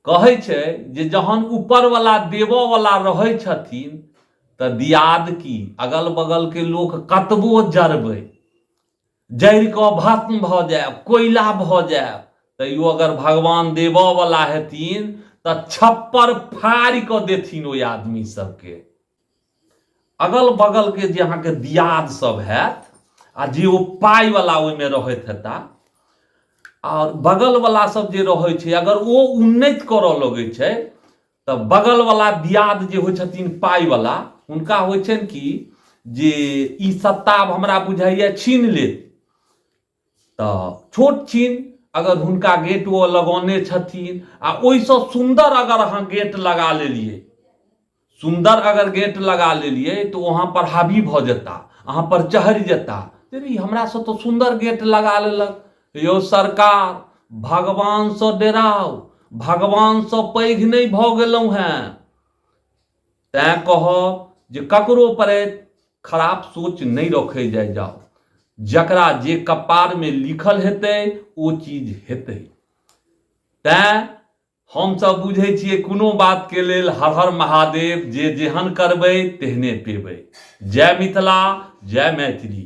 कहै छै जे जहन ऊपरवला देबऽवला रहै छथिन तऽ दियाद की अगल बगलके लोक कतबो जरबै जरि कऽ भस्म भऽ जायब कोयला भऽ जायब तैयो अगर भगवान देबऽवला हेथिन तऽ छप्पर फाड़ि कऽ देथिन ओहि आदमी सबके अगल बगलके जे अहाँके दियाद सब हैत आ जे ओ पाइवला ओहिमे रहैत हेता आओर बगलवला सब जे रहै छै अगर ओ उन्नति करऽ लगै छै तऽ बगलवला दियाद जे होइ छथिन पाइवला हुनका होइ छनि कि जे ई सत्ता आब हमरा बुझाइए छीन लेत तऽ छोट छिन अगर हुनका गेट ओ लगौने छथिन आ ओहिसँ सुन्दर अगर अहाँ गेट लगा लेलियै सुन्दर अगर गेट लगा लेलियै तऽ ओ अहाँ पर हावी भऽ जेता अहाँ पर चढ़ि जेता रे हमरासँ तऽ सुन्दर गेट लगा लेलक यौ सरकार भगवानसँ डेराउ भगवानसँ पैघ नहि भऽ गेलहुँ हेँ तैँ कहब जे ककरो पर खराब सोच नहि रखै जाइ जाउ जकरा जे कपारमे लिखल हेतै ओ चीज हेतै तैँ हमसभ बुझै छियै कोनो बातके लेल हर हर महादेव जे जेहन करबै तेहने पेबै जय मिथिला जय मैथिली।